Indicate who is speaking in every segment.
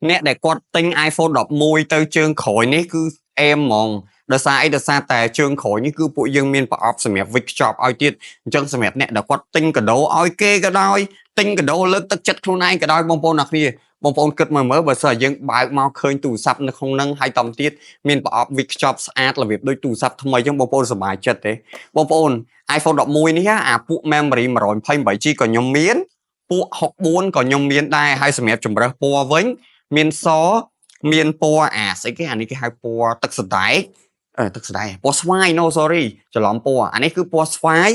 Speaker 1: អ្នកដែលគាត់ទិញ iPhone 11ទៅជើងក្រោយនេះគឺអេមហ្មងដោយសារអីដោយសារតែជើងក្រោយនេះគឺពួកយើងមានប្រអប់សម្រាប់វិចខ្ចប់ឲ្យទៀតអញ្ចឹងសម្រាប់អ្នកដែលគាត់ទិញកាដូឲ្យគេក៏ដោយទិញកាដូលើកទឹកចិត្តខ្លួនឯងក៏ដោយបងប្អូនអ្នកគ្នាបងប្អូនគិតមើលមើលបើសិនជាយើងបើកមកឃើញទូរស័ព្ទនៅក្នុងហ្នឹងហើយតំទៀតមានប្រអប់វិចខ្ចប់ស្អាតរបៀបដូចទូរស័ព្ទថ្មីអញ្ចឹងបងប្អូនសប្បាយចិត្តទេបងប្អូន iPhone 11នេះអាពួក memory 128 GB ក៏ខ្ញុំមាន ពួក64ក៏ខ្ញុំមានដែរហើយសម្រាប់ជំរើសពណ៌វិញមានសមានពណ៌អាស្អីគេអានេះគេហៅពណ៌ទឹកសណ្ដែកអឺទឹកសណ្ដែកពណ៌ស្វាយ no sorry ច្រឡំពណ៌អានេះគឺពណ៌ស្វាយ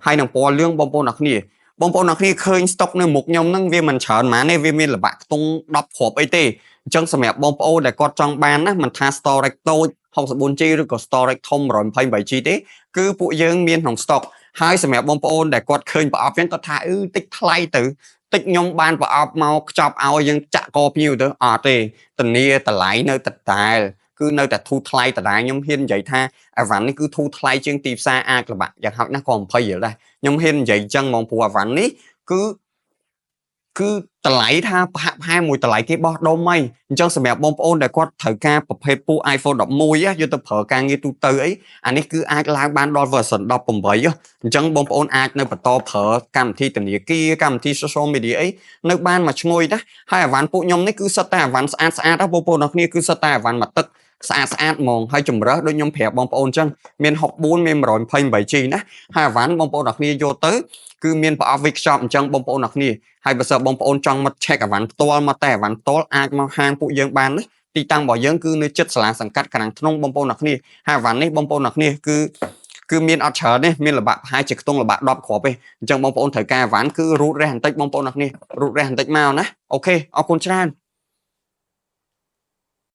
Speaker 1: ហើយនឹងពណ៌លឿងបងប្អូនអ្នកគ្នាបងប្អូនអ្នកគ្នាឃើញស្តុកនៅមុខខ្ញុំហ្នឹងវាមិនច្រើនហ្មងទេវាមានល្បាក់ខ្ទង់10គ្រាប់អីទេអញ្ចឹងសម្រាប់បងប្អូនដែលគាត់ចង់បានណាមិនថា storage តូច 64 GB ឬក៏ storage ធំ 128 GB ទេគឺពួកយើងមានក្នុង stock ហើយសម្រាប់បងប្អូនដែលគាត់ឃើញប្រអប់អញ្ចឹងគាត់ថាអឺតិចថ្លៃទៅតិចខ្ញុំបានប្រអប់មកខ្ចប់ឲ្យយើងចាក់កភ្ញៀវទៅអត់ទេធានាតម្លៃនៅដដែលគឺនៅតែធូរថ្លៃដដែលខ្ញុំហ៊ាននិយាយថាអីវ៉ាន់នេះគឺធូរថ្លៃជាងទីផ្សារអាចល្បាក់យ៉ាងហោចណាស់ក៏20រៀលដែរខ្ញុំហ៊ាននិយាយអញ្ចឹងហ្មងព្រោះអីវ៉ាន់នេះគឺគឺតម្លៃថាប្រហាក់ប្រហែលមួយតម្លៃគេបោះដុំហីអញ្ចឹងសម្រាប់បងប្អូនដែលគាត់ត្រូវការប្រភេទពួក iPhone 11យកទៅប្រើការងារទូទៅអីអានេះគឺអាចឡើងបានដល់ version 18អញ្ចឹងបងប្អូនអាចនៅបន្តប្រើកម្មវិធីធនាគារកម្មវិធី social media អីនៅបានមួយឈ្ងុយណាហើយអីវ៉ាន់ពួកខ្ញុំនេះគឺសុទ្ធតែអីវ៉ាន់ស្អាតស្អាតណាបងប្អូនអរគ្នាគឺសុទ្ធតែអីវ៉ាន់មួយទឹកស្អាតស្អាតហ្មងហើយជំរើសដូចខ្ញុំប្រាប់បងប្អូនអញ្ចឹងមាន64មាន 128 G ណាហើយអីវ៉ាន់បងប្អូនអរគ្នាយកទៅគឺមានប្រអប់វិចខ្ចប់អញ្ចឹងបងប្អូនអរគ្នាហើយបើសិនបងប្អូនចង់មក check អីវ៉ាន់ផ្ទាល់មកតែអីវ៉ាន់ផ្ទាល់អាចមកហាងពួកយើងបានណាទីតាំងរបស់យើងគឺនៅជិតសាលាសង្កាត់ក្រាំងធ្នង់បងប្អូនអរគ្នាហើយអីវ៉ាន់នេះបងប្អូនអរគ្នាគឺគឺមានអត់ច្រើនទេមានល្បាក់ប្រហែលជាខ្ទង់ល្បាក់10គ្រាប់ទេអញ្ចឹងបងប្អូនត្រូវការអីវ៉ាន់គឺរូតរះបន្តិចបងប្អូនអរគ្នារូតរះបន្តិចមកណាOK អរគុណច្រើន។